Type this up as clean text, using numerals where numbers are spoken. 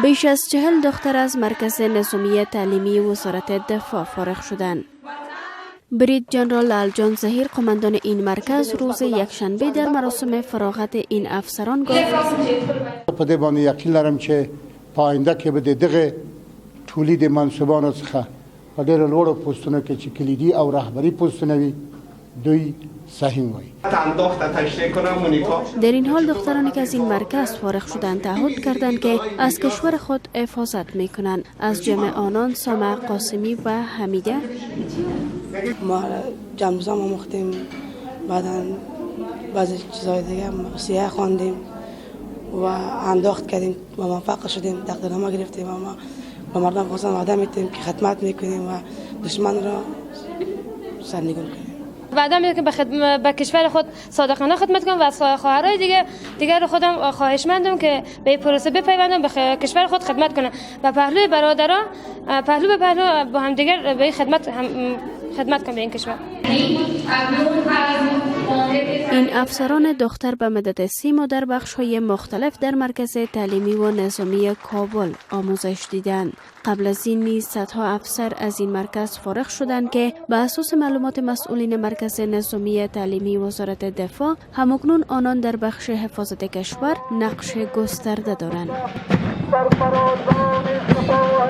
بیش از 40 دختر از مرکز نظامی تعلیمی وزارت دفاع فارغ شدند. برید جنرال لالجان ظهیر، قماندان این مرکز، روز یکشنبه در مراسم فراغت این افسران گفت: په دې باندې یقین لرم چې په آینده کې به د دغه ټولي د منسوبانو څخه په ډېرو لوړو پوستونو کې چې کلیدي او رهبري پوستونه وي، دوی سهیم وي. در این حال دخترانی که از این مرکز فارغ شدند تعهد کردند که از کشور خود حفاظت می کنند. از جمع آنان سامع قاسمی و حمیده. ما جمع نظام آموختیم، بعدا بعضی چیزهای دیگه سیه خواندیم و انداخت کردیم و موفق شدیم، تقدیرنامه گرفتیم و ما به مردم افغانستان وعده میتیم که خدمت میکنیم و دشمن را سرنگون کنیم. وعده میدم که به کشور خود صادقانه خدمت کنم و از خواهرای دیگر خودم خواهشمندم که به این پروسه بپیوندم، به کشور خود خدمت کنم و پهلوی برادران، پهلو به پهلو با هم دیگر به این خدمت هم خدمت کنم به این کشور. این افسران دختر به مدت 3 ماه در بخش های مختلف در مرکز تعلیمی و نظامی کابل آموزش دیدند. قبل از این نیز صدها افسر از این مرکز فارغ شدند که به اساس معلومات مسئولین مرکز نظامی تعلیمی وزارت دفاع، همکنون آنان در بخش حفاظت کشور نقش گسترده دارند. سرفرازان سپاه.